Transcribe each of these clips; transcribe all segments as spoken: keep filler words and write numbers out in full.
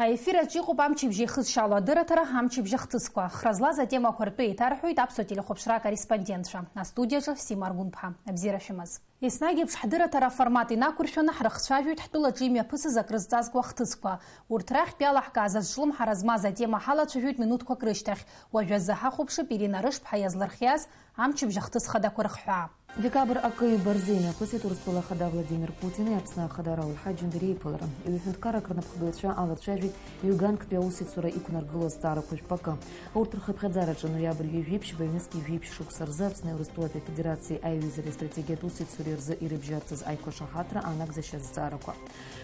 Аефир аҿы иҟоуп амчыбжь еихызшьало адырраҭара, амчыбжь ахҭысқәа. Хра злаз атемақәа ртәы еиҭарҳәоит аԥсуа телехәаԥшра акорреспондентцәа. Астудиаҿы Сима Аргәынԥҳа. Абзиара шәымаз. Еснагь еиԥш ҳдырраҭара аформат инақәыршәаны ҳрыхцәажәоит ҳтәылаҿы имҩаԥысыз акрызҵазкуа ахҭысқәа. Урҭ рахьтә иалаҳкааз азҿлымҳара змаз атема ҳалацәажәоит минуҭқәак рышьҭахь. Уажәазы ҳахәаԥшып Ирина Рышԥҳа иазлырхиаз амчыбжь ахҭыс хадақәа рыхҳәаа. Декабр акы-ҩба рзы имҩаԥысит Урыстәыла Ахада Владимир Путини Аԥсны Ахада Рауль Ҳаџьымбеи реиԥылара. Ҩ-ҳәынҭқаррак рнапхгаҩцәа алацәажәеит ҩганктәи аусеицура иқәнаргыло азҵаарақәа жәпакы. Урҭ рхыԥхьаӡараҿы ноиабр ҩажәи ԥшьба ҩнызқьи жәиԥшь шықәса рзы Аԥсни Урыстәылатәи Афедерациеи аиҩызареи астратегиатә усеицуреи рзы ирыбжьарҵаз аиқәшаҳаҭра анагӡашьа азҵаарақәа.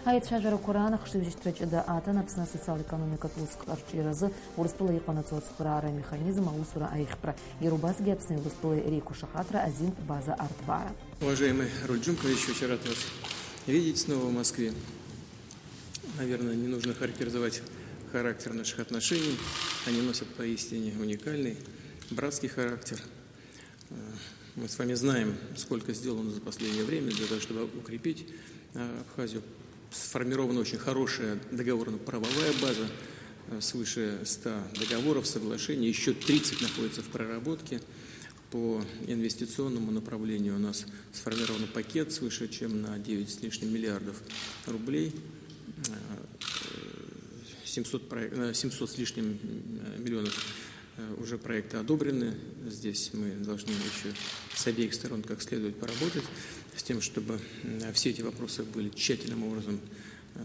Аицәажәарақәа раан ахшыҩзышьҭра ҷыда аҭан Аԥсны асоциал-економикатә уск арҿиаразы Урыстәыла иҟанаҵо ацхыраара амеханизм аусура аиӷьтәра, иара убасгьы Аԥсни Урыстәылеи реиқәшаҳаҭра азинтә база арҭбаара. Уважаемый Рауль Джумкович, очень рад вас видеть снова в Москве. Наверное, не нужно характеризовать характер наших отношений. Они носят поистине уникальный, братский характер. Э, Мы с вами знаем, сколько сделано за последнее время для того, чтобы укрепить э, Абхазию. Сформирована очень хорошая договорно-правовая база, э, свыше ста договоров, соглашений, еще тридцать находится в проработке. По инвестиционному направлению у нас сформирован пакет свыше чем на девять с лишним миллиардов рублей. Э, семьсот проек-, э, семьсот с лишним, э, миллионов, э, уже проекты одобрены. Здесь мы должны еще с обеих сторон как следует поработать с тем, чтобы, м, все эти вопросы были тщательным образом, э,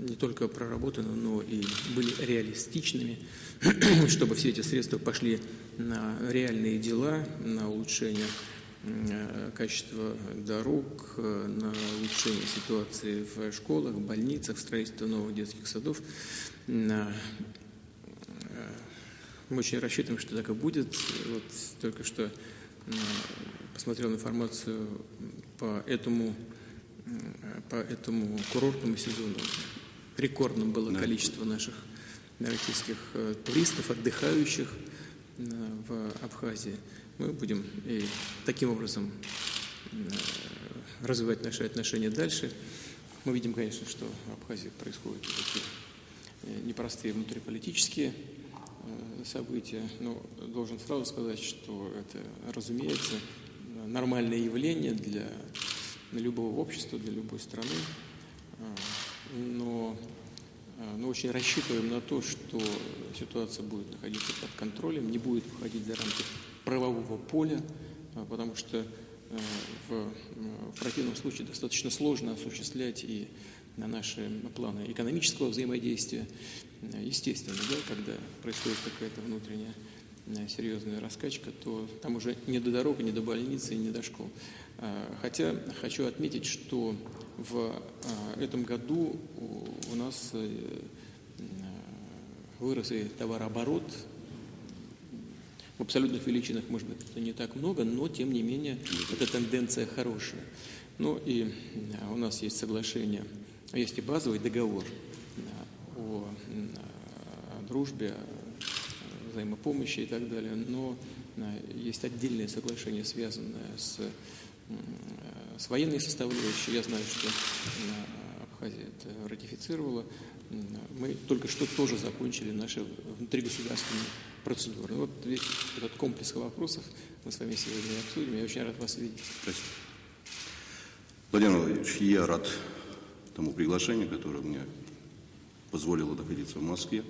не только проработаны, но и были реалистичными, чтобы все эти средства пошли на реальные дела, на улучшение, м, э, качества дорог, э, на улучшение ситуации в школах, больницах, строительство новых детских садов. М, э, Мы очень рассчитываем, что так и будет. Вот только что, м, посмотрел информацию по этому, м, по этому курортному сезону. Рекордным было Да. количество наших российских, э, туристов, отдыхающих, м, в Абхазии. Мы будем и таким образом, м, э, развивать наши отношения дальше. Мы видим, конечно, что в Абхазии происходят вот такие э, непростые внутриполитические, э, события. Но должен сразу сказать, что это, разумеется, нормальное явление для любого общества, для любой страны. А, Но, а, но очень рассчитываем на то, что ситуация будет находиться под контролем, не будет выходить за рамки правового поля, а, потому что э, в, м, в противном случае достаточно сложно осуществлять и на наши планы экономического взаимодействия. Э, Естественно, да, когда происходит какая-то внутренняя э, серьезная раскачка, то там уже не до дорог, не до больницы, не до школ. А, Хотя хочу отметить, что в а, этом году у у нас э, м, э, вырос и товарооборот. В абсолютных величинах, может быть, это не так много, но, тем не менее, эта тенденция хорошая. Ну и м, у нас есть соглашение, есть и базовый договор м, о м, о дружбе, о взаимопомощи и так далее, но м, есть отдельное соглашение, связанное с, м, с военной составляющей. Я знаю, что м, Абхазия это ратифицировала. М, Мы только что тоже закончили наши внутригосударственные процедуры. Вот весь этот комплекс вопросов мы с вами сегодня и обсудим. Я очень рад вас видеть. Спасибо. Владимир Владимирович, я рад тому приглашению, которое мне позволило находиться в Москве.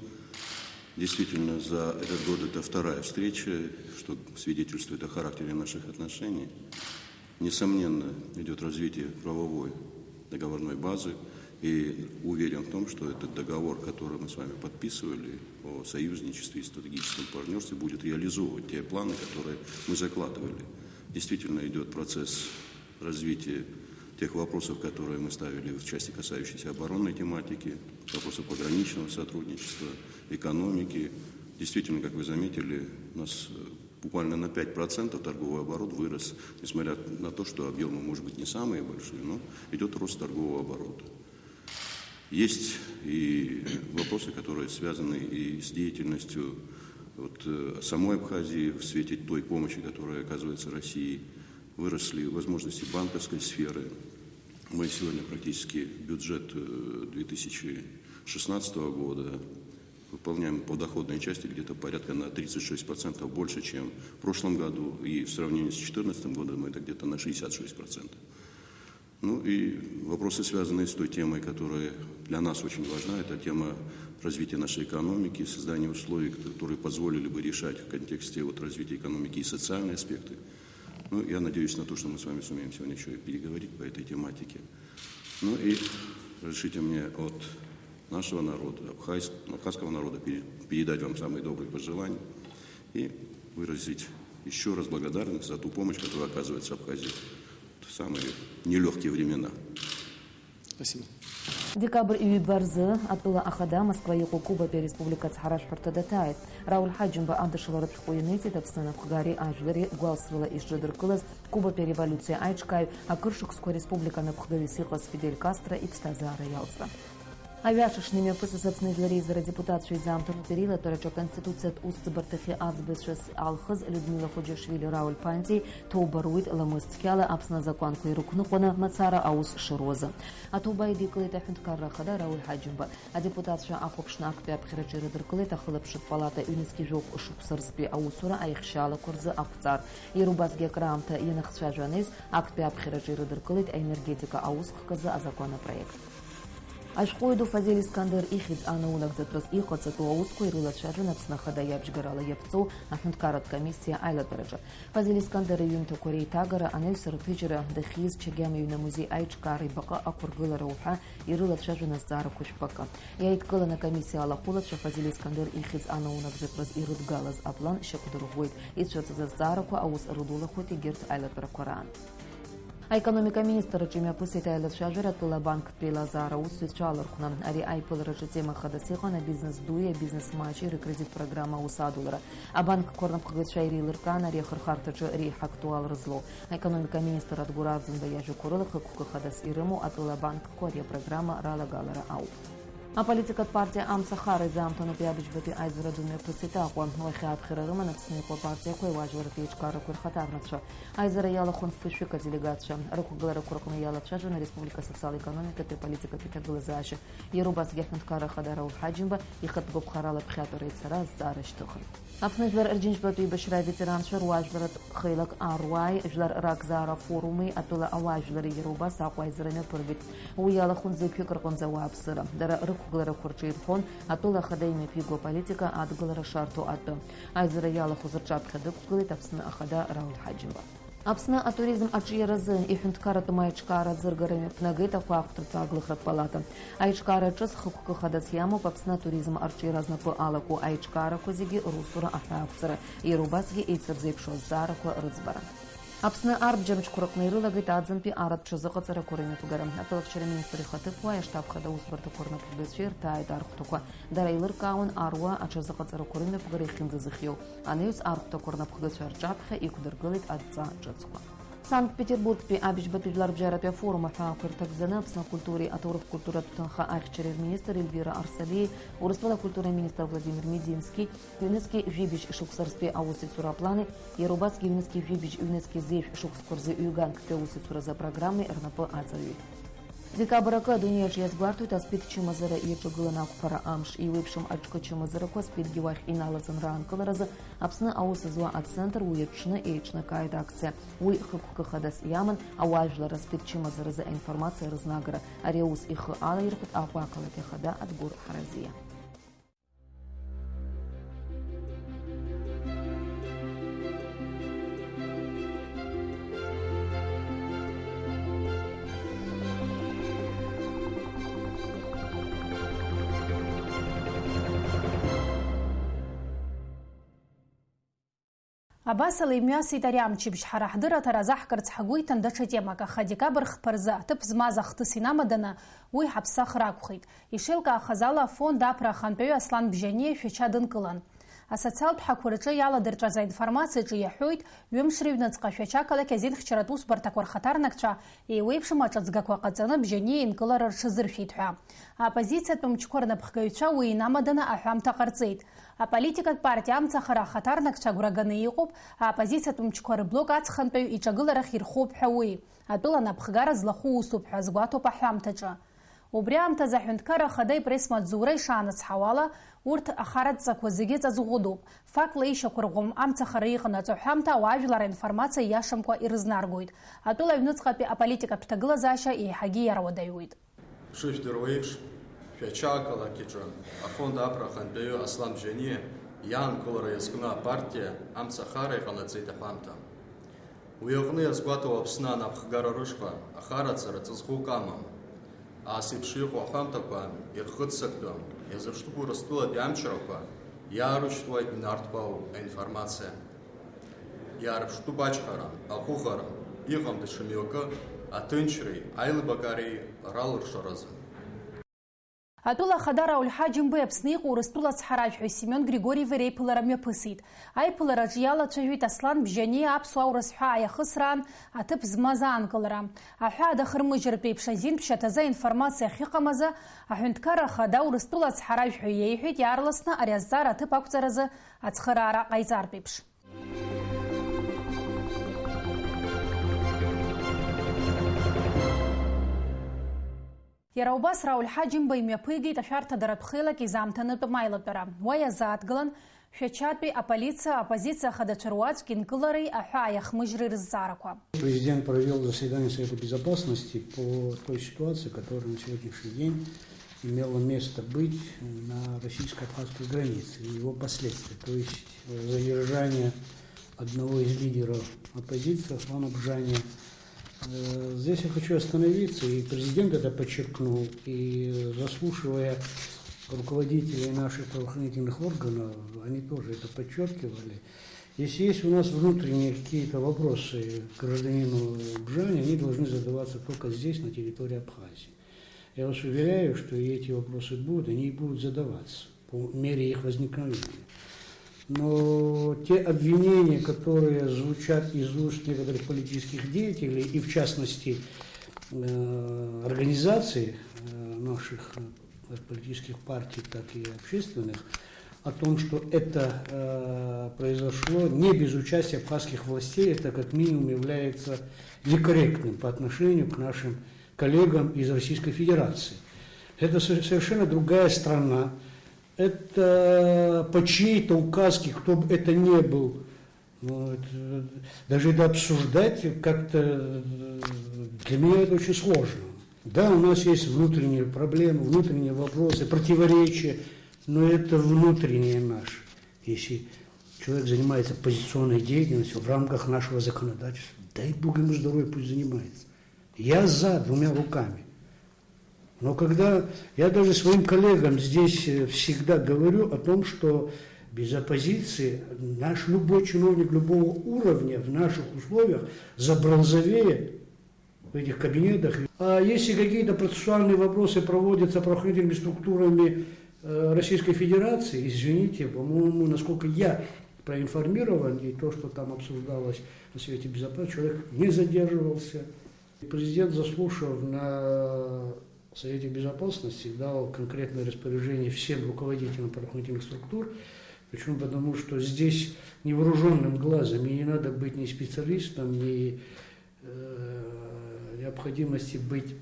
Действительно, за этот год это вторая встреча, что свидетельствует о характере наших отношений. Несомненно, идет развитие правовой договорной базы, и уверен в том, что этот договор, который мы с вами подписывали о союзничестве и стратегическом партнерстве, будет реализовывать те планы, которые мы закладывали. Действительно идет процесс развития тех вопросов, которые мы ставили в части, касающейся оборонной тематики, вопросов пограничного сотрудничества, экономики. Действительно, как вы заметили, у нас э, буквально на пять процентов торговый оборот вырос, несмотря на то, что объемы, может быть, не самые большие, но идет рост торгового оборота. Есть и вопросы, которые связаны и с деятельностью вот, э, самой Абхазии в свете той помощи, которая оказывается России. Выросли возможности банковской сферы. Мы сегодня практически бюджет э, две тысячи шестнадцатого года выполняем по доходной части где-то порядка на тридцать шесть процентов больше, чем в прошлом году, и в сравнении с четырнадцатым годом это где-то на шестьдесят шесть процентов. Ну и вопросы, связанные с той темой, которая для нас очень важна, это тема развития нашей экономики, создания условий, которые позволили бы решать в контексте вот развития экономики и социальные аспекты. Ну, я надеюсь на то, что мы с вами сумеем сегодня еще и переговорить по этой тематике. Ну и разрешите мне от нашего народа, абхаз-, абхазского народа пере-, передать вам самые добрые пожелания и выразить еще раз благодарность за ту помощь, которая оказывается Абхазии в самые нелегкие времена. Спасибо. Декабрь ҩба рзы атәыла ахада Москва иҟоу Кубатәи ареспублика ацҳаражәҳәарҭа даҭааит. Рауль Ҳаџьымба адышаларатә шәҟәы ианиҵеит Аԥсны анапхгареи ажәлари гәалсрала ишрыдыркылаз Кубатәи ареволиуциа аиҿкааҩ, акыр шықәсқәа ареспублика анапхгаҩыс иҟаз Фидель Кастро иԥсҭазаара иалҵра. Аҩаша шнымҩаԥысыз Аԥсны Жәлар Реизара адепутатцәа изаамҭоу аперилатәараҿы Аконституциатә усӡбарҭахьы аӡбаҩцәас иаалхыз Людмила Хоџьашвили Рауль Ԥанти ҭоуба руит ламыс цқьала Аԥсны азакәанқәа ирықәныҟәаны мацара аус шыруазы. Аҭоуба идикылеит аҳәынҭқарра ахада Рауль Ҳаџьымба. Адепутатцәа ахәаԥшны актәи аԥхьараҿы ирыдыркылеит ахылаԥшратә палата ҩнызқьи жәохә шықәса рзтәи аусура аихшьаалақәа рзы ақәҵар. Иара убасгьы акраамҭа ианахцәажәо анаҩс, актәи аԥхьараҿы ирыдыркылеит аенергетика аусхк азы азакәан апроект. Ашәҟәыҩҩы ду Фазиль Искандер ихьӡ анунагӡатәыз иҟаҵатәу аусқәа ирылацәажәон Аԥсны Ахада иабжьгарала иаԥҵоу аҳәынҭқарратә комиссиа аилатәараҿы. Фазиль Искандер иҩымҭақәа реиҭагара, анаҩс рҭыжьра, дахьиз Чагьама иҩны амузеи аиҿкаара, ибаҟа ақәыргылара уҳәа ирылацәажәон азҵаарақәа жәпакы. Иааидкылан акомиссиа алахәылацәа Фазиль Искандер ихьӡ анунагӡатәыз ирыдгалаз аплан шьақәдырӷәӷәеит, ицәырҵыз азҵаарақәа аус рыдулахоит егьырҭ аилатәарақәа раан. Аекономика аминистрраҿы имҩаԥысит аилацәажәара атәыла абанктә еилазаара аусзуҩцәа алархәны. Ари аиԥылараҿы атема хадас иҟан абизнес дуи абизнес маҷи рыкредит программа аус адулара. Абанкқәа рнапхгаҩцәа иреилыркаан ари ахырхарҭаҿы реиҳа актуалра злоу. Аекономика аминистр Адгәыр Арӡынба иажәақәа рыла, хықәкы хадас ирымоу атәыла абанкқәа ари апрограмма ралагалара ауп. Аполитикатә партиа Амца ахара изаамҭаноуп иабыџьбатәи аизара ду мҩаԥысит Аҟәа. Уахь ааԥхьара рыман Аԥсны иҟоу апартиақәеи ауаажәларратә еиҿкаарақәеи рхаҭарнакцәа. Аизара иалахәын фышәык аделегациа. Рықәгыларақәа рҟны иалацәажәон ареспублика асоциал-економикатәи аполитикатә иҭагылазаашьа. Иара убасгьы аҳәынҭқарра ахада Рауль Ҳаџьымба ихатә гәаԥхарала аԥхьатәара ицара азҵаара шьҭыхын. Аԥсны жәлар Рџьынџьтәылатә еибашьра аветеранцәа руаажәларратә хеилак Аруааи жәлар ракзаара афорумеи атәыла ауаажәлари иара убас Аҟәа аизара мҩаԥыргеит. Уи иалахәын зықьҩык рҟынӡа ауааԥсыра. Дара рықәгыларақәа рҿы ирҳәон атәыла ахада имҩаԥиго аполитика адгылара шарҭо атәы. Аизара иалахәыз рҿаԥхьа дықәгылеит Аԥсны ахада Рауль Ҳаџьымба. Аԥсны атуризм аҿиаразы иҳәынҭқарратә маиҿкаара аӡыргара мҩаԥнагеит ахәаахәҭратә ааглыхратә палата. Аиҿкаара ҿыц хықәкы хадас иамоуп Аԥсны атуризм арҿиара знапы алаку аиҿкаарақәа зегьы русура аҳәаақәҵара, иара убасгьы еицырзеиԥшу азҵаарақәа рыӡбара. Аԥсны арбџьармчқәа рҟны ирылагеит аӡынтәи арратә ҽазыҟаҵарақәа рымҩаԥгара. Атәылахьчара министр ихаҭыԥуааи аштаб хада аусбарҭақәа рнапхгаҩцәеи рҭааит архәҭақәа. Дара еилыркаауан аруа аҽазыҟаҵарақәа рымҩаԥгара иахьынӡазыхиоу. Анаҩс архәҭақәа рнапхгаҩцәа рҿаԥхьа иқәдыргылеит адҵа ҿыцқәа. Санкт-Петербургтәи абыжьбатәи жәлар рыбжьаратәи афорум аҳәаақәа ирҭагӡаны Аԥсны акультуреи аҭоурых-культуратә ҭынха ахьчареи рминистр Ельвира Арсалиеи, Урыстәыла акультура аминистр Владимир Медински, ҩнызқьи жәибжь шықәса рзтәи аусеицура аплани, иара убасгьы ҩнызқьи жәибжь, ҩнызқьи зежә шықәсқәа рзы ҩганктәи аусеицуразы апрограммеи рнапы аҵаҩит. Декабрь акы адунеи аҿы иазгәарҭоит аспид чымазара иаҿагыланы ақәԥара амш. Еиуеиԥшым аҿкы чымазарақәа аспидгьы уахь иналаҵаны раанкыларазы Аԥсны аус зуа ацентр уи аҽны еиҿнакааит акциа. Уи хықәкы хадас иаман ауаажәлар аспид чымазаразы аинформациа рызнагара. Ари аус ихы алаирхәт Аҟәа ақалақь ахада Адгәыр Ҳаразиа. Абасала имҩасит ари амчыбжь. Ҳара ҳдырраҭара азаҳкырц ҳгәы иҭан даҽа темак, аха декабр хԥа рзы аҭыԥ змаз ахҭыс инамаданы уи ҳаԥсахыр акәхеит. Ишеилкаахаз ала, афонд Аԥра ахантәаҩы Аслан Бжьаниа Шәача дынкылан. Асоциалтә ҳақәа рҿы иаладырҵәаз аинформациаҿы иаҳәоит, ҩымш рыҩныҵҟа Шәача ақалақь азинхьчаратә усбарҭақәа рхаҭарнакцәа еиуеиԥшым аҿыҵгақәа ҟаҵаны Бжьаниа инкылара рҽазыршәеит ҳәа. Аоппозициатә мчқәа рнапхгаҩцәа уи инамаданы аҳәамҭа ҟарҵеит. Аполитикатә партиа Амцахара ахаҭарнакцәа агәра ганы иҟоуп, аоппозициатә мчқәа рыблок аҵхантәаҩ иҿагыларахь ирхоуп ҳәа уи. Атәыла анапхгара злахәу усуп ҳәа азгәаҭоуп аҳәамҭаҿы. Убри аамҭазы аҳәынҭқарра ахада ипресс-маҵзура ишаанацҳауала, урҭ ахаратә ҵақәа зегьы ҵаҵӷәыдоуп. Фактла ишьақәырӷәӷәам амцахара иҟанаҵо ҳәамҭа ауаажәлар аинформациа иашамкәа ирызнаргоит. Атәыла аҩныҵҟатәи аполитикатә ҭагылазаашьа еиҳагьы иаруадаҩуеит. Шыжәдыруа еиԥш, Шәача ақалақь аҿы афонд Апра ахантәаҩы Аслан Бжьаниа иаанкылара иазкны апартиа амцахара иҟанаҵеит аҳәамҭа. Уи аҟны иазгәаҭоу Аԥсны анапхгара рышҟа ахараҵара ҵызхук амам. Ас еиԥш иҟоу аҳәамҭақәа ирхыццактәым, иазыршҭуп Урыстәылатәи амчрақәа иаарышьҭуа инарҭбаау аинформациа. Иаарԥштәуп ачҳара, аҟәыӷара, иҟам даҽа мҩакы, аҭынчреи аилибакаареи ралыршаразы. Атәыла ахада Рауль Ҳаџьымбеи Аԥсны иҟоу Урыстәыла ацҳаражәҳәаҩ Семион Григорьеви реиԥылара мҩаԥысит. Аиԥылараҿы иалацәажәеит Аслан Бжьаниа аԥсуа-аурыс ҳәаа иахысраан аҭыԥ змаз аанкылара. Аҳәаа дахырмыжьыртә еиԥш азин ԥшьаҭазы аинформациа ахьыҟам азы, аҳәынҭқарра ахада Урыстәыла ацҳаражәҳәаҩ иеиҳәеит иаарласны ари азҵаара аҭыԥ ақәҵаразы ацхыраара ҟаиҵартә еиԥш. Иара убас Рауль Ҳаџьымба имҩаԥигеит ашәарҭадаратә хеилак изаамҭанытәым аилатәара. Уа иазааҭгылан Шәачатәи аполициа, аоппозициа ахадацәа руаӡәк инкылареи аҳәаа иахмыжьреи рызҵаарақәа. Президент провёл заседание Совета Безопасности по той ситуации, которая на сегодняшний день имела место быть на российско-абхазской границе и его последствия, то есть, э, задержание одного из лидеров оппозиции Аслана Бжания. Э, здесь я хочу остановиться, и президент это подчеркнул, и, э, заслушивая руководителей наших правоохранительных органов, они тоже это подчеркивали. Если есть у нас внутренние какие-то вопросы к гражданину Бжане, они должны задаваться только здесь, на территории Абхазии. Я вас уверяю, что и эти вопросы будут, они и будут задаваться по мере их возникновения. Но те обвинения, которые звучат из уст некоторых политических деятелей, и в частности, э, организаций, э, наших, э, политических партий, так и общественных, о том, что это, э, произошло не без участия абхазских властей, это как минимум является некорректным по отношению к нашим коллегам из Российской Федерации. Это со-, совершенно другая страна. Это по чьей-то указке, кто бы это ни был. Вот, э, даже это обсуждать как-то, э, для меня это очень сложно. Да, у нас есть внутренние проблемы, внутренние вопросы, противоречия, но это внутренние наши. Если человек занимается оппозиционной деятельностью в рамках нашего законодательства, дай Бог ему здоровья, пусть занимается. Я за двумя руками. Но когда я даже своим коллегам здесь, э, всегда говорю о том, что без оппозиции наш любой чиновник любого уровня в наших условиях забронзовеет в этих кабинетах. А если какие-то процессуальные вопросы проводятся правоохранительными структурами, э, Российской Федерации, извините, по-моему, насколько я проинформирован, и то, что там обсуждалось на Совете Безопасности, человек не задерживался. Президент, заслушав на Совете Безопасности, дал конкретное распоряжение всем руководителям правоохранительных структур. Почему? Потому что здесь невооружённым глазом, и не надо быть ни специалистом, ни, э, необходимости быть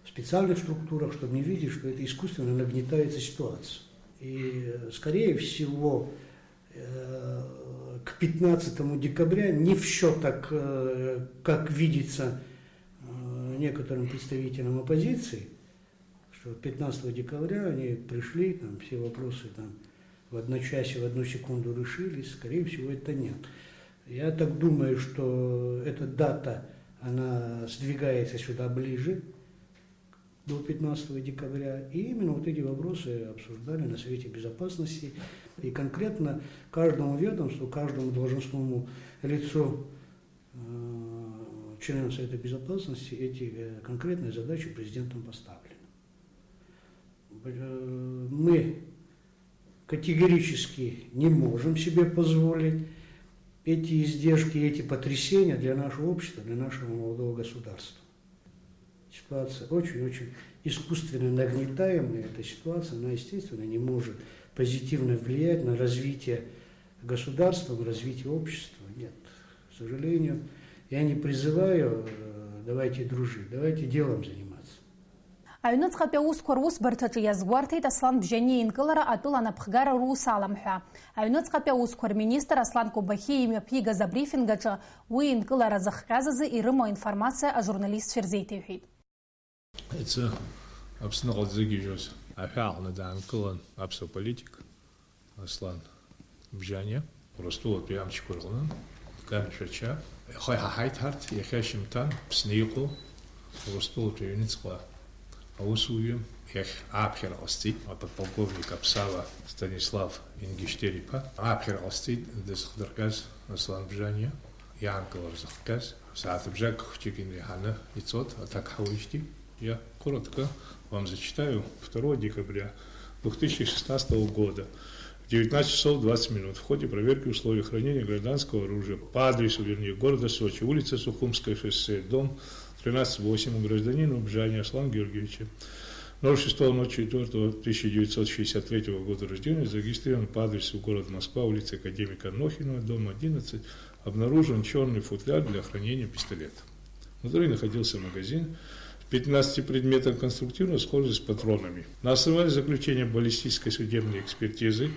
в специальных структурах, чтобы не видеть, что это искусственно нагнетается ситуация. И, э, скорее всего, э, к пятнадцатому декабря не всё так, э, как видится, э, некоторым представителям оппозиции, что пятнадцатого декабря они пришли, там все вопросы там в одночасье, в одну секунду решились. Скорее всего, это нет. Я так думаю, что эта дата, она сдвигается сюда ближе, до пятнадцатого декабря. И именно вот эти вопросы обсуждали на Совете Безопасности. И конкретно каждому ведомству, каждому должностному лицу, э, членам Совета Безопасности эти, э, конкретные задачи президентом поставлены. Э, мы категорически не можем себе позволить эти издержки, эти потрясения для нашего общества, для нашего молодого государства. Ситуация очень-очень искусственно нагнетаемая. Эта ситуация, она, естественно, не может позитивно влиять на развитие государства, на развитие общества. Нет, к сожалению, я не призываю, э, давайте дружить, давайте делом заниматься. Аҩныҵҟатәи аусқәа русбарҭаҿы иазгәарҭеит Аслан Бжьаниа инкылара атәыла анапхгара рус алам ҳәа. Аҩныҵҟатәи аусқәа рминистр Аслан Кобахьиа имҩаԥигаз абрифинг аҿы уи инкылара зыхҟьаз азы ирымоу аинформациа ажурналистцәа ирзеиҭеиҳәеит. Иацы Аԥсныҟа дзыгьежьуаз аҳәааҟны даанкылан аԥсуа политик Аслан Бжьаниа. Урыстәылатәи амчқәа рҟны Ган Шәача. Ихы иҳаҳаит ҳарҭ, иахьа шьымҭан Аԥсны иҟоу Урыстәылатәи аҩныҵҟа аусуҩы иахь ааԥхьара ҟасҵеит, аподполковник Аԥсала Станислав Ингишьтер-иԥа. Ааԥхьара ҟасҵеит дызхдырҟьаз Аслан Бжьаниа, иаанкылара зыхҟьаз, сааҭыбжак хәҷык инеиҳаны ицот, аҭак ҳауижьҭеи. Я коротко вам зачитаю. Второго декабря две тысячи шестнадцатого года в девятнадцать часов двадцать минут в ходе проверки условий хранения гражданского оружия по адресу, вернее, города Сочи, улица Сухумская, шоссе, дом тринадцать восемь, у гражданина Бжани Аслана Георгиевича, ноль шестого ноль четвёртого тысяча девятьсот шестьдесят третьего года рождения, зарегистрирован по адресу: город Москва, улица Академика Анохина, дом одиннадцать, обнаружен черный футляр для хранения пистолета. Внутри находился магазин с пятнадцатипроцентной конструктивной схожести с патронами. На основании заключения баллистической судебной экспертизы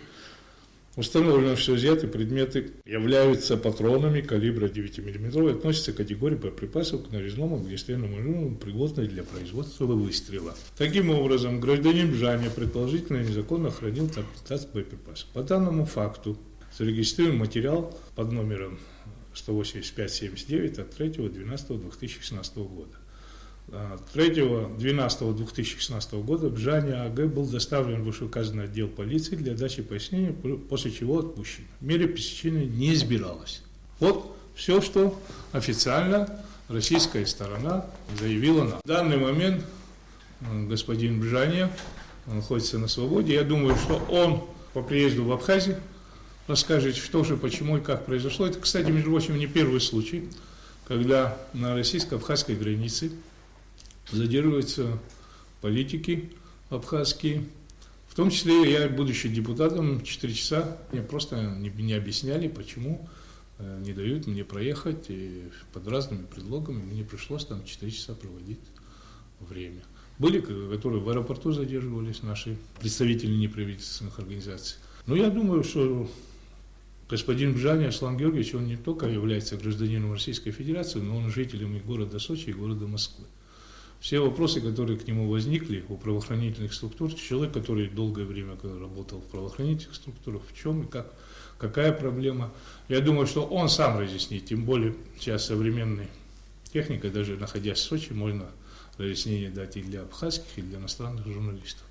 установлено, что изъятые предметы являются патронами калибра девятимиллиметрового и относятся к категории боеприпасов к нарезанному огнестрельному оружию, пригодной для производства выстрела. Таким образом, гражданин Бжани предположительно незаконно хранил там пятнадцать боеприпасов. По данному факту зарегистрирован материал под номером сто восемьдесят пять семьдесят девять от третьего двенадцатого две тысячи шестнадцатого года. Третьего двенадцатого две тысячи шестнадцатого года Бжани А Г был доставлен в вышеуказанный отдел полиции для дачи пояснений, после чего отпущен. Мера пресечения не избиралась. Вот все, что официально российская сторона заявила нам. В данный момент М, господин Бжания находится на свободе. Я думаю, что он по приезду в Абхазию расскажет, что же, почему и как произошло. Это, кстати, между прочим, не первый случай, когда на российско-абхазской границе задерживаются политики абхазские. В том числе я, будучи депутатом, четыре часа мне просто не, не объясняли, почему э, не дают мне проехать, и под разными предлогами мне пришлось там четыре часа проводить время. Были, к- которые в аэропорту задерживались, наши представители неправительственных организаций. Но я думаю, что господин Бжани Аслан Георгиевич, он не только является гражданином Российской Федерации, но он жителем и города Сочи, и города Москвы. Все вопросы, которые к нему возникли у правоохранительных структур, человек, который долгое время к- работал в правоохранительных структурах, в чем и как, какая проблема, я думаю, что он сам разъяснит, тем более сейчас современный техника, даже находясь в Сочи, можно разъяснение дать и для абхазских, и для иностранных журналистов.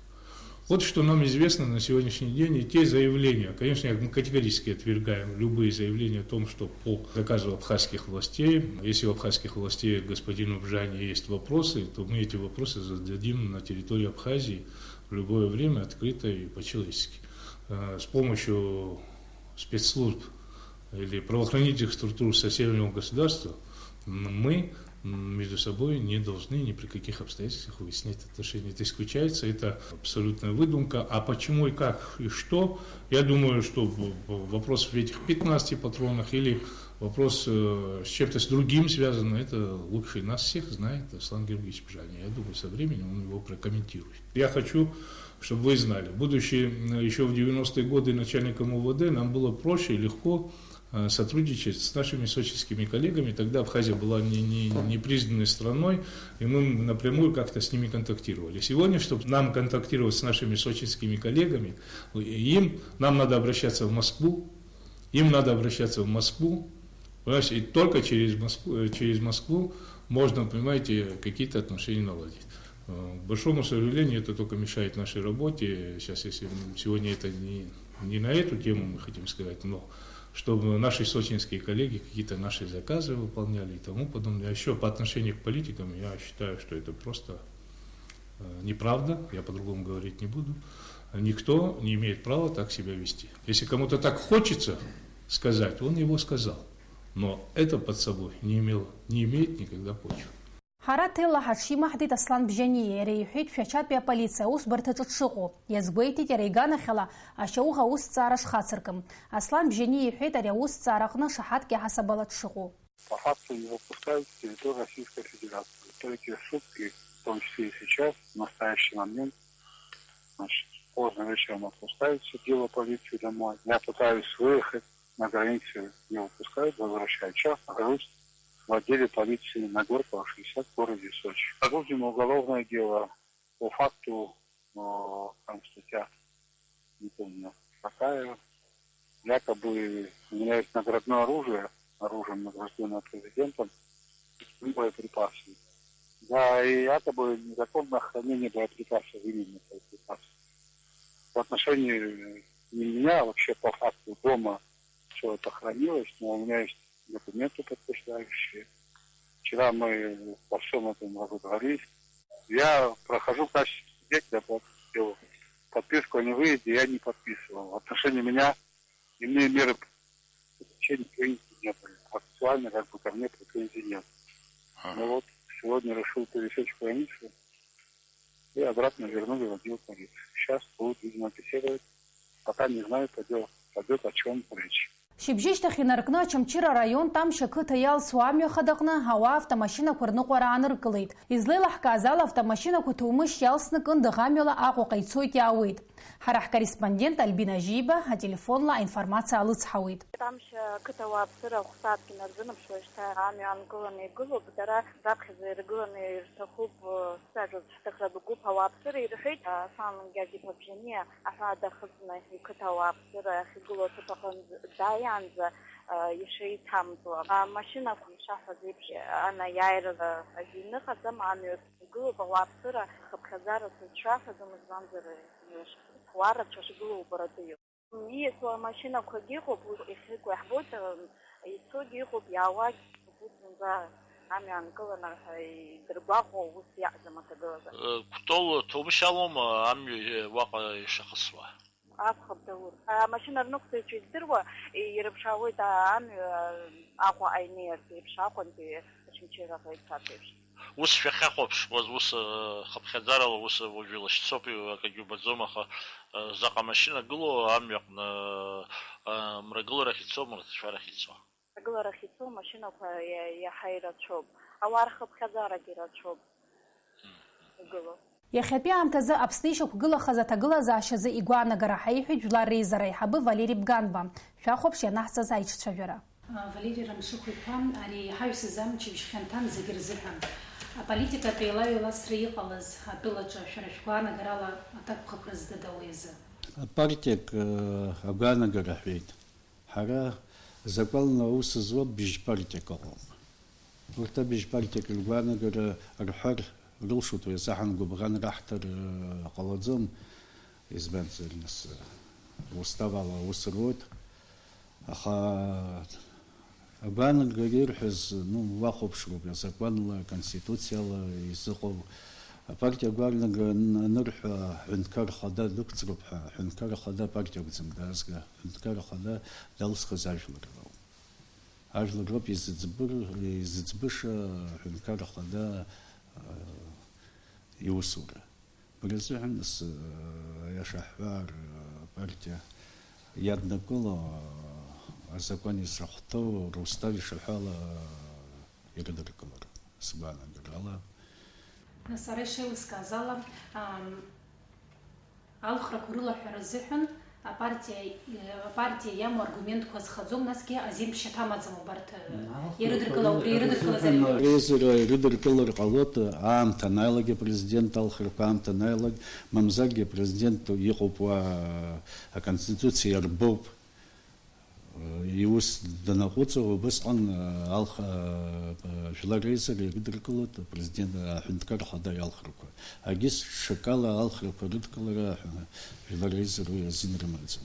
Вот что нам известно на сегодняшний день, и те заявления, конечно, мы категорически отвергаем любые заявления о том, что по заказу абхазских властей, если у абхазских властей к господину Бжани есть вопросы, то мы эти вопросы зададим на территории Абхазии в любое время, открыто и по-человечески. Э, С помощью спецслужб или правоохранительных структур соседнего государства, м, мы, м, между собой не должны ни при каких обстоятельствах выяснять отношения. Это исключается, это абсолютная выдумка. А почему и как и что? Я думаю, что в- в- вопрос в этих пятнадцати патронах или вопрос э, с чем-то с другим связан, это лучше нас всех знает Аслан Георгиевич Бжани. Я думаю, со временем он его прокомментирует. Я хочу, чтобы вы знали, будучи м, еще в девяностые годы начальником У В Д, нам было проще и легко э, сотрудничать с нашими сочинскими коллегами. Тогда Абхазия была не, не, не признанной страной, и мы напрямую как-то с ними контактировали. Сегодня, чтобы нам контактировать с нашими сочинскими коллегами, им, нам надо обращаться в Москву, им надо обращаться в Москву, понимаешь, и только через Москву, э, через Москву можно, понимаете, какие-то отношения наладить. Э, К большому сожалению, это только мешает нашей работе. Сейчас, если м, сегодня это не, не на эту тему мы хотим сказать, но чтобы наши сочинские коллеги какие-то наши заказы выполняли и тому подобное. А еще по отношению к политикам я считаю, что это просто э, неправда, я по-другому говорить не буду. Никто не имеет права так себя вести. Если кому-то так хочется сказать, он его сказал. Но это под собой не имел, не имеет никогда почвы. Ҳара ҭелла ҳаҽимаҳдеит Аслан Бжьаниа, иара иҳәеит Шәачатәи аполициа аусбарҭаҿы дшыҟоу. Иазгәеиҭеит иара иганахьала ашьауӷа аусҭҵаара шхацыркым. Аслан Бжьаниа иҳәеит ари аусҭҵаара аҟны шаҳаҭк иаҳасабала дшыҟоу. По факту не выпускают с территории Российской Федерации. Только сутки том числе и сейчас, в настоящий момент. Значит, поздно вечером отпускают все дело полиции домой. Я пытаюсь выехать, на границе не выпускают, возвращают. Сейчас нахожусь в отделе полиции на Горького, шестьдесят, в городе Сочи. Возбуждено уголовное дело по факту, э, там статья, не помню, какая, якобы у меня есть наградное оружие, оружием, награжденное президентом, с боеприпасами. Да, и якобы незаконное хранение боеприпасов, именно боеприпасов. В отношении не меня, а вообще по факту дома все это хранилось, но у меня есть документы, подтверждающие. Вчера мы во всем этом разобрались. Я прохожу в качестве свидетеля по делу. Подписку о невыезде я не подписывал. В отношении меня иные меры пресечения приняты не были. Процессуально как бы ко мне претензий нет. Ага. Ну вот, сегодня решил пересечь границу и обратно вернули в отдел полиции. Сейчас будут, видимо, беседовать. Пока не знаю, пойдет, пойдет о чем речь. Шьыбжьышьҭахь инаркны Очамчыра араион Тамшь ақыҭа иалсуа амҩа хадаҟны ауаа автомашьынақәа рныҟәара ааныркылеит. Излеилаҳкааз ала, автомашьынақәа Ҭоумышь иалсны Кындыӷ амҩала Аҟәаҟа ицоит, иаауеит. Ҳара ҳкорреспондент Альбина Жиба ателефонла аинформациа алыцҳауеит. Тамшь ақыҭа ауааԥсыра ахәсааҭк инарзынаԥшуа шьҭа амҩа аанкыланы игылоуп, дара раԥхьаӡа иргыланы ирҭахуп, сажәа зҳәҭыхратә гәыԥ ауааԥсыра ирҳәеит, Аслан Гьаргь-иԥа Бжьаниа аҳәаа дахыҵны иқыҭа ауааԥсыра ахьгылоу аҭыԥ аҟынӡа дааиаанӡа, ишеиҭамҵуа. Амашьынақәа ишаҳҳәаз еиԥш, анаиааира азин ыҟаӡам, амҩа игылоуп, ауааԥсыра хыԥхьаӡара сызцәшәаҳәаӡом, избанзар, уаа рацәа шгылоу убаратәы иҟоуп. Ииасуа амашьынақәагьы ыҟоуп, уи иахьыҟоу иаҳбоит, ицогьы ыҟоуп, иаауагьы ыҟоуп, зынӡа амҩа аанкыланы ҳәа идыргәаҟуа ус иаҳӡам аҭагылазаашьа. Кәтол Ҭоумышь алоума амҩа уаҟа ишахысуа? Акәхап, Даур. Амашьына рныҟәцаҩцәа издыруа, ирыԥшаауеит амҩа Аҟәа аинеиртә еиԥш, Аҟәантәи Очамчыраҟа ицартә еиԥш. Ус шәахьахәаԥшуаз, ус, э, хыԥхьаӡарала, ус, э, уажәы илашьцоуп, акагьы убаӡом, аха, э, заҟа машьына гылоу амҩаҟны, э, мрагыларахь ицо, мраҭашәарахь ицо? Мрагыларахь ицо амашьынақәа иа-, иаҳа ирацәоуп. Ауаа рхыԥхьаӡарагьы рацәоуп игылоу. Иахьатәи аамҭазы Аԥсны ишьақәгылахаз аҭагылазаашьазы игәаанагара ҳаиҳәеит Жәлар Реизара аиҳабы Валери Бганба. Шәахәаԥш ианаҳҵаз аиҿцәажәара. Валери Рамшыхә-иԥа, ари ҳаҩсыз амчыбжь хьанҭан зегьы рзыҳәан. Аполитикатә еилаҩеиласра иҟалаз атәылаҿы шәара шәгәаанагарала аҭакԥхықәра зҭада уи азы? Апартиак, э, агәаанагара ҳәеит. Ҳара закәанла аус зуа бжь партиак ыҟоуп. Урҭ абжь партиак ргәаанагара рҳәар рылшоит, уи азыҳәан гәыбӷан раҳҭар, э, ҟалаӡом, избанзар, нас, э, устав ала аус руеит. Аха агәаанагара ирҳәаз, ну, уахәаԥшроуп, азакәанла, аконституциала изыҟоу. Апартиа агәаанагара ан-, анырҳәа, аҳәынҭқар хада дықәҵроуп ҳәа, аҳәынҭқар ахада апартиа акәӡам даазга, аҳәынҭқар ахада далсхыз ажәлар роуп. Ажәлар роуп изыӡбыр-, изыӡбыша аҳәынҭқар ахада, а, иусура. Бара зыҳәан, нас, аиаша ҳҳәар, апартиа иаднакыло, азакәан изахәҭоу, рустав ишаҳәала ирыдыркылар, сгәаанагарала. Нас сара ишеилыскааз ала, ам, алхрақәа рылаҳәара азыҳәан апартиа, апартиа иамоу аргументқәа зхаӡом, насгьы азин ԥшьаҭа амаӡам убарҭ, э, ирыдыркыла-, ирыдыркылаз ари. Реизара ирыдыркылар ҟалоит, аамҭа анааилак, апрезидент алхрақәа аамҭа анааилак, мамзаргьы апрезидент иҟоуп уа, аконституциа иарбоуп. Иус данаҟәыҵ, убысҟан, алх-, Жәлар Реизара ирыдыркылоит апрезидент, аҳәынҭқар ахада иалхрақәа. Агьыс ҽакала алхрақәа рыдкылара аҳәа-, Жәлар Реизара уи азин рымаӡам.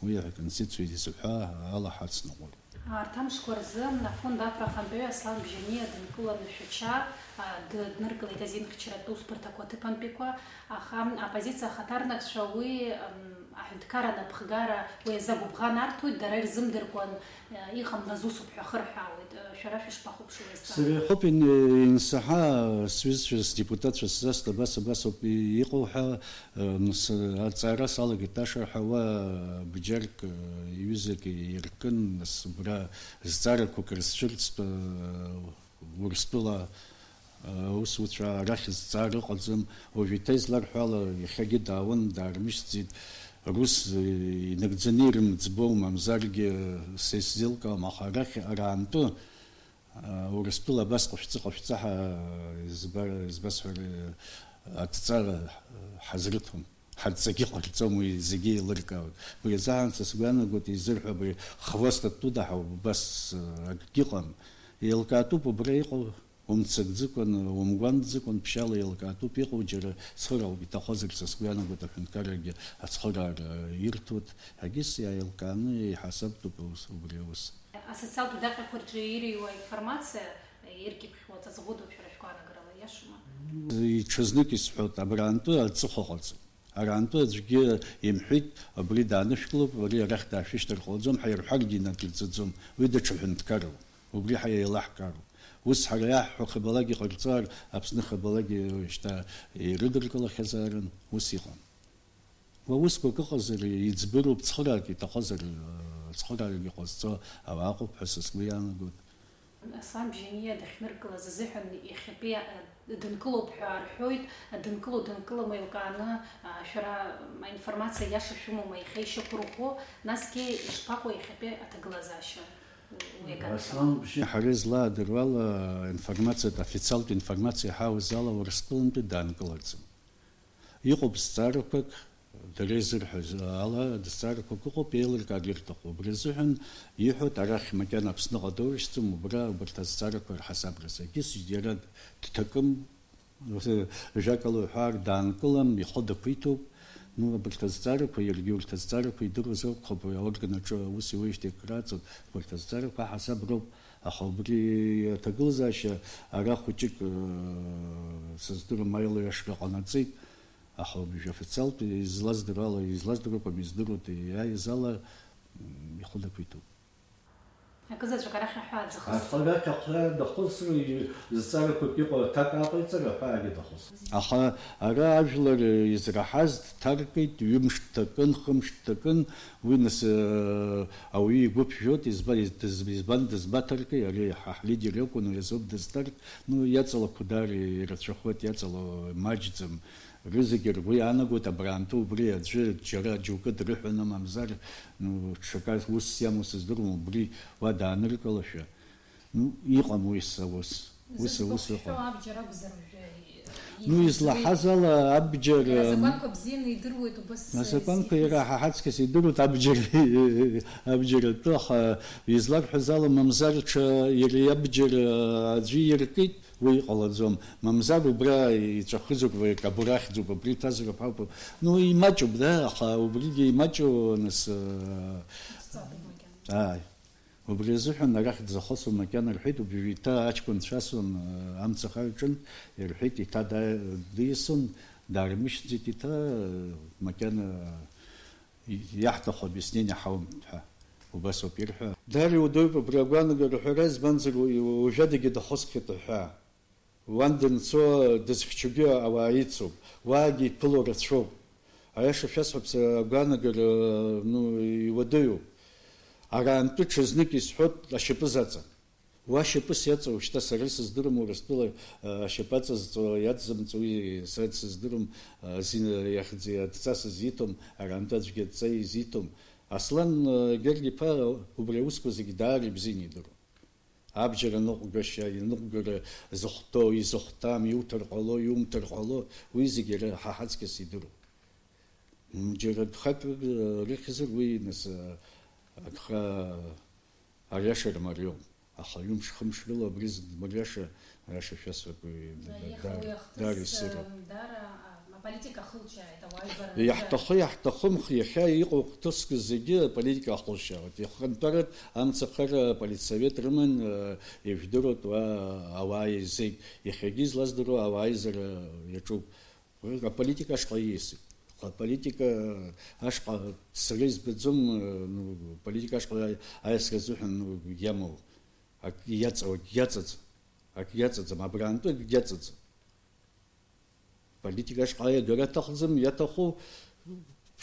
Уи аконституциа изыҳәа ала ҳацныҟәоит. Арҭ амшқәа рзы афонд Аԥра ахантәаҩы Аслан Бжьаниа дынкыланы Шәача, а, д-, дныркылеит азинхьчаратә усбарҭақәа аҭыԥантәиқәа, аха апозициа ахаҭарнакцәа уи, м, аҳәынҭқар анапхгара уи азы агәыбӷан арҭоит, дара ирзымдыркуан, э, иҟамлаз усуп ҳәа хырҳәаауеит. Э, шәара шәышԥахәаԥшуеи азҵаара? Сара иахоуп ин-, инсаҳа, сҩызцәа, сдепутатцәа сзаст, абас, абас ауп и-, иҟоу ҳәа, э, м, с-, аҵаара салагеит, ашырҳәауа, э, бџьарк, э, иҩызак иркын, нас убра зҵаарақәак рызцәырҵт, э, Урыстәыла Аусуцәа арахь зҵаара ыҟаӡам, уажә еиҭа изларҳәо ала, иахьагьы даауан, даармышьҭӡеит. Рус, э, инагӡаны ирымӡбо, мамзаргьы, са исзеилкаауам, аха арахь араантәы, а, Урыстәыла абас ҟашәҵа, ҟашәҵа ҳәа, э, изба-, избасҳәар, э, адҵа, э, ҳазрыҭом. Ҳадҵагьы ҟарҵом, уи зегьы еилыркаауеит. Уи азы анца сгәы иаанагоит, изырҳәо абри хвост оттуда ҳәа убас, э, акгьы ыҟам. Еилкаатәуп убра иҟоу, умццакӡакәан, умгәанӡӡакәан, ԥшьаала еилкаатәуп иҟоу, џьара цхыраауп, иҭахозар, са сгәы иаанагоит, аҳәынҭқаррагьы ацхыраара ирҭоит. Егьыс иааилкааны иҳасабтәуп аус, убри аус. Асоциалтә даҟьақәа рҿы иреиуа аинформациа иркьыԥхьуа ҵаҵӷәыдоуп шәара шәгәаанагарала, иашоума? Иҽазнык исҳәоит, абраантәы аҵыхәа ҟаҵоуп. Араантәы аӡәгьы имҳәеит, абри даанышәклоуп, ари арахь даашәышьҭыр ҟалаӡом, ҳаирҳәаргьы инадырҵаӡом, уи даҽа ҳәынҭқарроуп, убри ҳаилаҳкаароуп. Ус ҳара иаҳҳәо хабалак иҟарҵар, Аԥсны хабалагьы шьҭа ирыдыркылахьазаарын, ус иҟан. Уа усқәак ыҟазар, иӡбыроуп, цхыраарак иҭахозар, цхыраарак иҟазҵо ауаа ыҟоуп ҳәа са сгәы иаанагоит. Аслан Бжьаниа дахьныркылаз азыҳәан иахьатәи, а, дынкылоуп ҳәа рҳәоит, дынкыло-дынкылом еилкааны, а, шәара аинформациа иаша шәымоума, иахьа ишьақәырӷәӷәо, насгьы ишԥаҟоу иахьатәи аҭагылазаашьа? Уи аган Аслан Бжьаниа, ҳара излаадыруала, информациатә, официалтә информациа иҳауз ала Урыстәылантәи даанкылаӡом. Иҟоуп зҵаарақәак, дара изырҳәаз ала, зҵаарақәак ыҟоуп, еилыркаар ирҭаху. Убри азыҳәан иҳәоит, арахь макьана Аԥсныҟа доурышьҭӡом, убра, убарҭ азҵаарақәа рҳасабраз. Егьыс иара дҭакым, жәакала уҳәар, даанкылам, ихы дақәиҭуп. Ну, абарҭ азҵаарақәа, иаргьы урҭ азҵаарақәа идыруаз акәхап, аорган аҿы аус иуеижьҭеи акрааҵуан, убарҭ азҵаарақәа аҳасаб роуп. Аха убри аҭагылазаашьа ара хәыҷык, э, сыздырам, аилаҩашра ҟанаҵеит. Аха уажәы официалтә излаздыруа ала, излаздыруа акәым, издыруеит, иааиз ала, м, ихы дақәиҭуп. Акызаҵәык арахь аҳәаа дзахысҵоит. Аха арахь аҳәаа дахысроу, зҵаарақәак иҟоу аҭак аҟаиҵар, аҳәаагьы дахысроуп. Аха ара ажәлар израҳаз дҭаркит, ҩымш дҭакын, хымш дҭакын, уи нас, э, ауаҩы игәы ԥжәоит, изба-, дыз-, избан дызбаҭарки, ари ҳа ҳлидер иакәын, уи азоуп дызҭарк, ну, иаҵалақәо даара ирацәахоит, иаҵало маҷӡам. Рызегьы ргәы иаанагоит, абраантәы убри аӡәы џьара џьоукы дрыҳәаны, мамзар, ну, ҽакы усс иамоу сыздыруам, убри уа дааныркылашәа. Ну, иҟам уи са ус. Уи са ус Зыӡбахә шәҳәо ыҟам. Абџьар акәзар уажәы, Ну, излаҳаз ала абџьар, Иара м, азакәанқәа бзианы идыруеит, убас, э, Азакәанқәа иара ҳа ҳаҵкыс идыруеит абџьар, абџьар атәы, аха изларҳәаз ала, мамзар ҽа иара иабџьар, э, аӡәы иркит, Уи иҟалаӡом. Мамзар убра иҵәахызоуп, уи акабура ахьӡуп, абри иҭазароуп ҳәа. Ну, имаҷуп, да, аха убригьы имаҷу, нас, э, Сҵабу макьана. Ааи. Убри азыҳәан арахь дзахысуа макьана рҳәеит, убри еиҭа аҷкәынцәа асуан, э, амца ахаҩ аҿынтә, ирҳәеит, еиҭа да-, диасон, даармышьҭӡеит, еиҭа, э, макьана Иаҳҭаху объяснение ҳауам ҳәа убас ауп ирҳәо. Даара иуадаҩуп абри агәаанагара аҳәара, избанзар, уи уажәадагьы дахысхьеит ҳәа. Уан данцо дызхьчогьы ауаа ицуп, уаагьы иԥыло рацәоуп. Аиаша шәасҳәап, са агәаанагара, ну, иуадаҩуп. Араантәы ҽазнык исҳәот ашьапы заҵан. Уа шьапыс иаҵоу, шьҭа сара сыздырам, Урыстәыла, а, ашьапы аҵазҵо, иаҵзымҵо, уи са дсыздырам, а, зин-, иахьӡ-, адҵа сызиҭом, арантәи аӡәгьы адҵа изиҭом. Аслан, а, Герд-иԥа убри аусқәа зегьы даара ибзианы идыруан. Абџьар аныҟәгашьа, иныҟәгара зыхәҭоу, изыхәҭам, иуҭар ҟало, иумҭар ҟало, уи зегьы ара ҳа ҳаҵкьыс идыруан. М, џьара гхак рыхьзар уи, нас, а, агха Ариашара мариоуп. Аха ҩымш-хымш рыла абри зегь мариаша, аиаша шәасҳәап, уи Да, да-, иаха дар-, уи ахҭыс, дар исыруп. Даара, а, аполитика ахылҿиааит, ауаажәлар рзы. Иаҳҭахы, иаҳҭахым, иахьа иҟоу хҭыск зегьы аполитика ахылҿиаауеит. Ихантәарак амцахара аполитсовет рыман, э, ижәдыруеит уа ауаа зегь. Иахьагьы излаздыруа ауааизара иаҿуп. Уи аполитика ашҟа ииасит. Аха аполитика ашҟа сара избаӡом, ну, аполитика ашҟа аиасра азыҳәан, ну, иамоу. Ак иаҵоу, ак иаҵаӡам. Ак иаҵаӡам, абраантәы ак иаҵаӡам. Политика ашҟа аиагара аҭахӡам, иаҭаху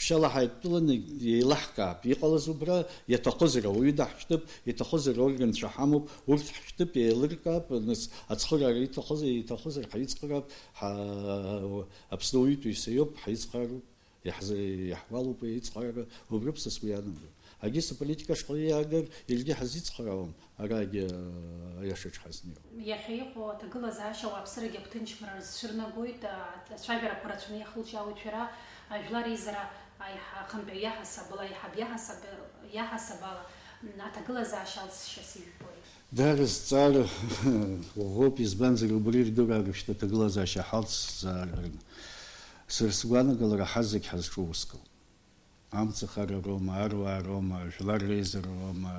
Ԥшьала ҳаидтәаланы еилаҳкаап, иҟалаз убра, иаҭахызар ауаҩы даҳшьҭып, иаҭахызар органцәа ҳамоуп, урҭ ҳшьҭып, еилыркаап, нас ацхыраара иҭахыз-, иҭахызар ҳаицхраап, ҳа-, Аԥсны ауаҩытәыҩса иоуп, ҳаицхраароуп, иаҳзы-, иаҳгәалоуп уи аицхраара, убриоуп са сгәы иаанагоит. Агьыс аполитика ашҟа иаагар, иаргьы ҳазицхраауам, арагьы аиашаҿ ҳазнеиуам. Иахьа иҟоу аҭагылазаашьа ауааԥсырагьы агәҭынчымра рзцәырнагоит, а-, ацәажәарақәа рацәаны иахылҿиаауеит шәара, а, жәлар реизара аиҳа-, ахантәаҩы иаҳасабала, аиҳаб иаҳасаб-, иаҳасабала, м, аҭагылазаашьа алҵшьас ижәбоит. Даара зҵаара ӷәӷәоуп, избанзар, убри ирдыруа агәышьҭ аҭагылазаашьа ҳалҵзаарын. Сара сгәанагалара ҳазегь ҳазҿу уск ауп. Амцахара роума, аруаа роума, жәлар реизара роума,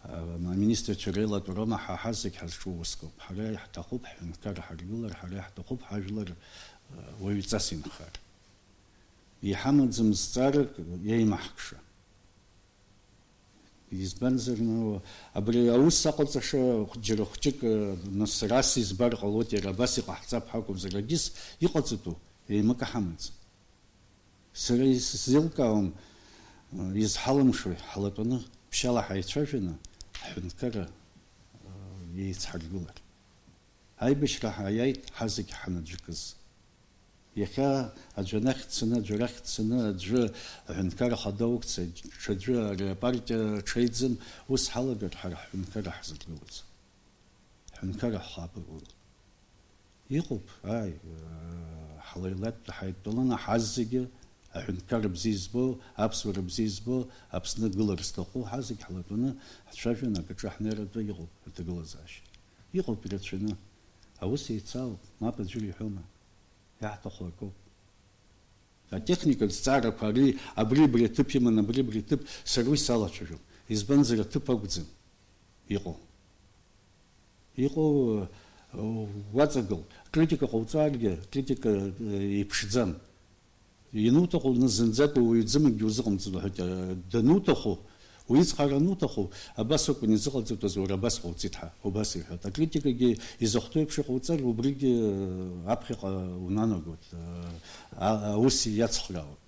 а, аминистрцәа реилатәа роума, ҳа ҳазегь ҳазҿу уск ауп. Ҳара иаҳҭахуп ҳҳәынҭқарра ҳаргылар, ҳара иаҳҭахуп ҳажәлар, а, уаҩҵас инхар. Иҳамаӡам зҵаарак иеимаҳкша. Избанзар, ну, абри аус аҟаҵаша џьара хәҷык, нас, сара сизбар ҟалоит, иара абас иҟаҳҵап ҳәа акәымзар, агьыс иҟаҵатәу еимакы ҳамаӡам. Сара исзеилкаауам, изҳалымшои, ҳлатәаны ԥшьала ҳаицәажәаны ҳҳәынҭқарра, э, еицҳаргылар. Аибашьра ҳаиааит ҳазегь ҳанаӡәкыз. Иахьа аӡәы анахь дцаны, аӡәы арахь дцаны, аӡәы аҳәынҭқарра хада уқәцеит, ҽаӡәы ари апартиа ҽеиӡам, ус ҳалагар, ҳара ҳҳәынҭқарра ҳзыргылаӡом. Ҳҳәынҭқарра ҳхаԥыруеит. Иҟоуп, ааи, ҳлеилатәа ҳаидтәаланы ҳазегьы аҳәынҭқарра бзиа избо, аԥсуара бзиа избо, Аԥсны гылар зҭаху ҳазегь ҳлатәаны ҳцәажәаны акаҿы ҳнеир атәы иҟоуп аҭагылазаашьа. Иҟоуп ирацәаны. Аус еицаауп, мап аӡәыр иҳәома. Иаҳҭаху акоуп. Атехникатә зҵаарақәа ари, абри, абри аҭыԥ иман, абри, абри аҭыԥ, сара уи салацәажәом. Избанзар, аҭыԥ акәӡам иҟоу. Иҟоу, э, уаҵагыл, критика ҟауҵаргьы, критика, э, иԥшӡам. Иануҭаху, зынӡак уаҩ ӡымыкгьы узыҟамҵаӡо, ҳәа, э, дануҭаху, уицхраара ануҭаху, абас акәын изыҟалҵатәыз, уара абас ҟауҵеит ҳәа, убас иҳәоит. Акритикагьы изахәҭоу еиԥш иҟауҵар, убригьы, э, аԥхьаҟа унанагоит, э, а-, аус иацхраауеит.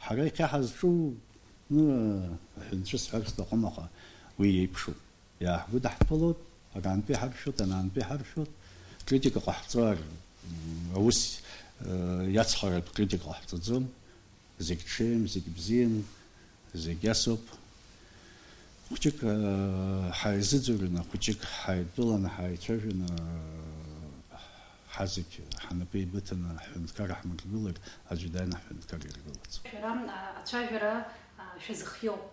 Ҳара иахьа ҳазҿу, ну, аҳәынҵәа сҳәар сҭахым, аха уи иеиԥшуп. Иааҳгәыдаҳҭәалоит, арантәи ҳаршәоит, анаантәи ҳаршәоит, критика ҟаҳҵар, м, аус, э, иацхраартә критика ҟаҳҵаӡом, зегь ҽеим, зегь бзиам, зегь асоуп. Хәҷык, э, ҳаизыӡырҩны, хәҷык ҳаидтәаланы, ҳаицәажәаны, э, ҳазегь ҳнапы еибыҭаны ҳҳәынҭқарра ҳмыргылар, аӡәы дааины ҳҳәынҭқарра иргылаӡом. Шәара, а, ацәажәара, а, шәазыхиоуп.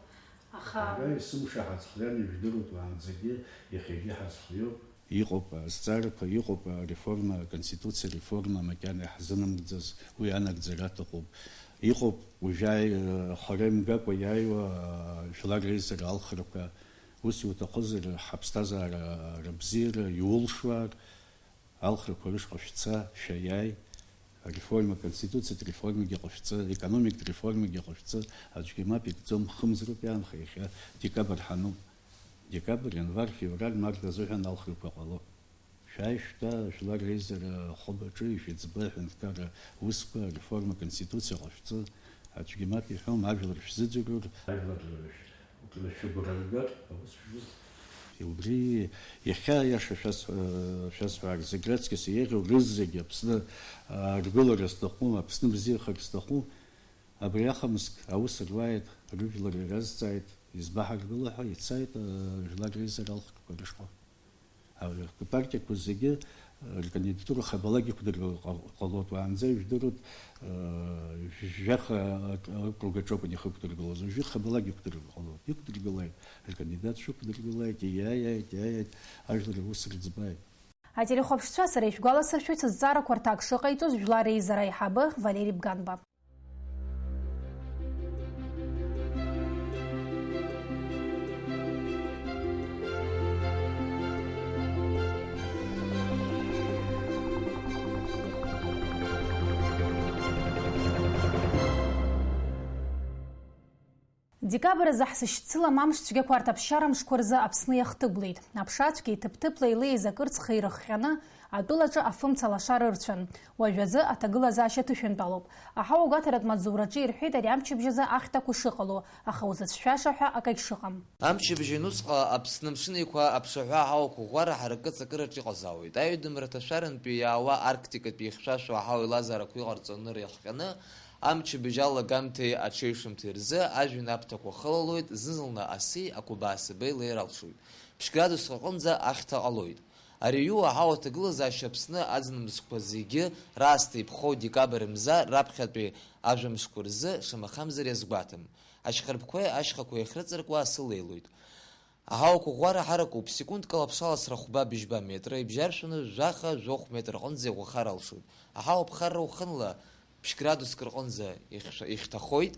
Аха ара есымша ҳазхиан, ижәдыруеит уаанӡагьы, иахьагьы ҳазхиоуп. Иҟоуп азҵаарақәа, иҟоуп ареформа, аконституциа реформа макьана иаҳзынамыгӡаз, уи анагӡара аҭахуп. Иҟоуп уажәы ааи-, хара имгакәа иааиуа, а, жәлар реизара алхрақәа. Ус иуҭахызар, ҳаԥсҭазаара рыбзиара иулшуар, алхрақәа рышҟа шәца, шәаиааи, ареформа, аконституциатә реформагьы ҟашәҵа, економиктә реформагьы ҟашәҵа, аӡәгьы мап икӡом, хымзароуп иаанхо, иахьа декабр ҳануп. Декабр, ианвар, февраль, март азыҳәан алхрақәа ҟало. Шәааи, шәтәа, жәлар реизара ахәыбаҿы ишәыӡба аҳәынҭқарра усқәа, ареформа, аконституциа ҟашәҵа, аӡәгьы мап иҳәом, ажәлар шәзыӡырҩыр, ажәлар шәгәра ргар, аус шәзуз. Убри иахьа аиаша шәас-, шәасҳәар, зегь раҵкыс еиӷьу рызегь Аԥсны, аа, ргылара зҭаху, Аԥсны бзиахар зҭаху, абри ахымск аус руааит, рыжәлар иразҵааит, избаҳаргыло ҳәа ицааит, аа, жәлар реизара алхрақәа рышҟа. Апартиақәа зегьы, э, ркандидатура хабалак иқәдыргылар ҟа-, ҟалоит. Уаанӡа ижәдыруеит, э, жәаха ак-, акруг аҿы акәын ихықәдыргылоз. Уажәы хабалак иқәдыргылар ҟалоит. Иқәдыргылеит, ркандидатцәа ықәдыргылеит, ииааиааит, иааиааит, ажәлар рус рыӡбааит. Ателехәаԥшцәа, сара ишәгәаласыршәоит сызҵаарақәа рҭак шыҟаиҵоз жәлар реизара аиҳабы Валери Бганба. Декабрь азы ҳзышьцылам амш цәгьақәа арҭ аԥсшьара мшқәа рзы Аԥсны иахҭыгәлеит. Аԥша цәгьа иҭыԥ-ҭыԥла илеиз акырцха ирыхҟьаны, Атәылаҿы афымца лаша рырцәан. Уажәазы аҭагылазаашьа ҭышәынтәалоуп. Аҳауагәаҭаратә маҵзураҿы ирҳәеит ари амчыбжьазы ахьҭақәа шыҟало, аха узыцәшәаша ҳәа акагь шыҟам. Амчыбжьа усҟа Аԥсны амшын еиқәа аԥшаҳәа аҳауақәа ӷәӷәара ҳаракы ҵакыраҿ иҟазаауеит. Аҩадамра ҭашәарантәи иаауа арктикатәи ихьшәашәо аҳауа еилазаарақәа иҟарҵо анырихҟьаны, амчыбжь алагамҭеи аҽеиҩшымҭеи рзы ажәҩан аԥҭақәа хылалоит, зны-зынла аси ақәабаа сабеи леир алшоит. Ԥшь градуск аҟынӡа ахьҭа ҟалоит. Ари аҩы аҳауа аҭагылазаашьа Аԥсны аӡын мзқәа зегьы раасҭа иԥхоу декабрь мза раԥхьатәи ажәамшқәа рзы шамахамзар иазгәаҭам. Ашьхарԥқәеи ашьхақәеи ахьрыҵаркуа асы леилоит. Аҳауақәа ӷәӷәара ҳаракуп, секундк ала ԥшаласра хәба-быжьба метра ибжьаршәны жәаха-жәохә метр аҟынӡа иӷәӷәахар алшоит. Аҳауа ԥхарра уахынла ԥшь градуск рҟынӡа ихьшәа-, ихьҭахоит,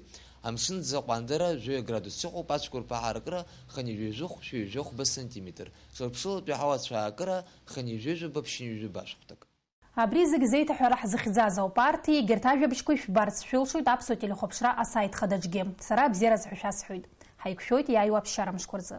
амшын ӡы аҟәандара жәаҩа градус иҟоуп, ацәқәырԥа ҳаракыра хынҩажәи жәохә, шәи жәохәба сантиметр, ҽырԥшылатәи аҳауа ацәаакыра хынҩажәи жәаба, ԥшьынҩажәи жәаба ашәҟәҭак. Абри зегь зеиҭаҳәара ҳзыхьӡаз ауп. Арҭ егьырҭ ажәабжьқәа ишәбарц шәылшоит Аԥсуа телехәаԥшра асайт хадаҿгьы. Сара абзиаразы ҳәа шәасҳәоит. Ҳаиқәшәоит иааиуа аԥсшьара мшқәа рзы.